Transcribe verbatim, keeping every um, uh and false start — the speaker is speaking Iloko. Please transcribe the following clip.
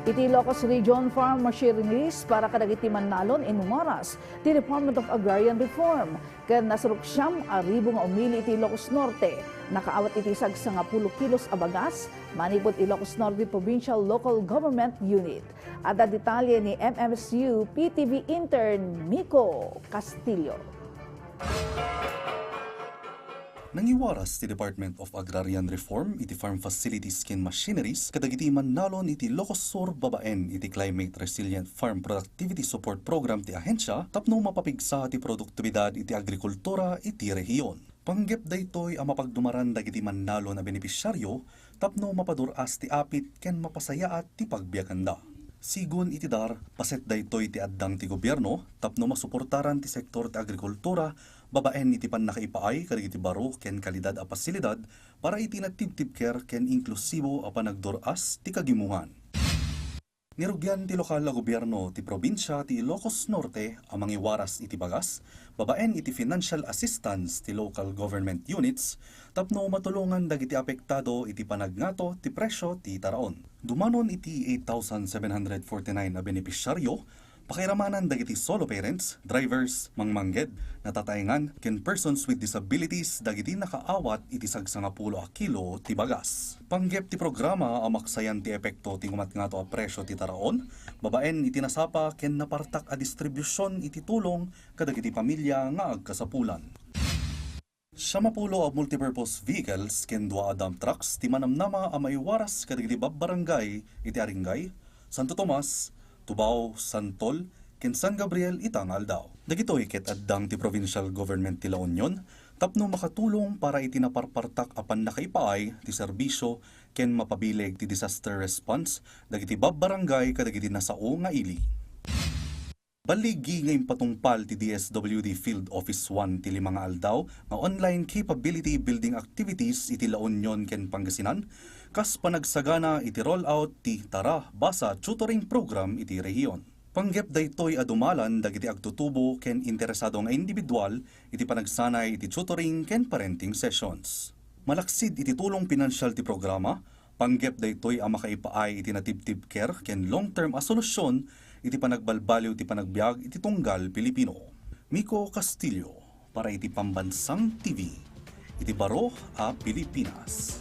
Iti Ilocos Region, farm machineries para kadagiti mannalon inwaras ti Department of Agrarian Reform ken nasurok siam a ribu nga umili iti Ilocos Norte. Nakaawat iti sagsangapulo kilos a bagas manipud Ilocos Norte Provincial Local Government Unit. Adda detalye ni M M S U P T V intern Miko Castillo. Nangiwaras ti Department of Agrarian Reform iti farm facilities ken machineries kadagiti mannalon iti Ilocos Sur babaen iti Climate Resilient Farm Productivity Support Program ti ahensya tapno mapapigsa ti produktibidad iti agrikultura iti rehiyon. Panggep daytoy a mapagdumaran dagiti mannalon a benepisyaryo tapno mapadur-as ti apit ken mapasayaat ti pagbiaganda. Sigun iti DAR, paset daytoy ti addang ti gobierno tapno masuportaran ti sektor ti agrikultura babaen iti pannakaipaay kadagiti baro ken kalidad a pasilidad para iti natibtibker ken inklusibo a panagdur-as ti kagimongan. Nirugian ti lokal a gobierno ti probinsia ti Ilocos Norte a mangiwaras iti bagas babaen iti financial assistance ti local government units tapno matulongan dagiti apektado iti panagngato ti presio ti taraon. Dumanon iti eight thousand seven hundred forty-nine a benepisyaryo, pakairamanan dagiti solo parents, drivers, mangmangged, natataengan, ken persons with disabilities dagiti nakaawat iti sagsangapulo a kilo ti bagas. Panggep ti programa a maksayan ti epekto ti ngumatngato a presio ti taraon babaen iti nasapa ken napartak a distribusion iti tulong kadagiti pamilya nga agkasapulan. Siamapulo a multipurpose vehicles ken dua a dump trucks ti manamnama a maiwaras kadagiti babbarangay iti Aringay, Santo Tomas, Tubao, Santol, ken San Gabriel ita nga aldaw. Dagitoy ket addang ti provincial government ti La Union tapno makatulong para iti naparpartak a pannakaipaay ti serbisio ken mapabileg ti disaster response dagiti babbarangay kadagiti nasao nga ili. Balligi nga impatungpal ti D S W D Field Office one ti lima nga aldaw nga online capability building activities iti La Union ken Pangasinan kas panagsagana iti rollout ti Tara Basa Tutoring Program iti rehiyon. Panggep daytoy a dumalan dagiti agtutubo ken interesado nga individual iti panagsanay iti tutoring ken parenting sessions. Malaksid iti tulong pinansial ti programa, panggep daytoy a makaipaay iti natibtibker ken long-term a solusyon iti panagbalbaliw ti panagbiag iti tunggal Pilipino. Miko Castillo, para iti Pambansang T V, iti baro a Pilipinas.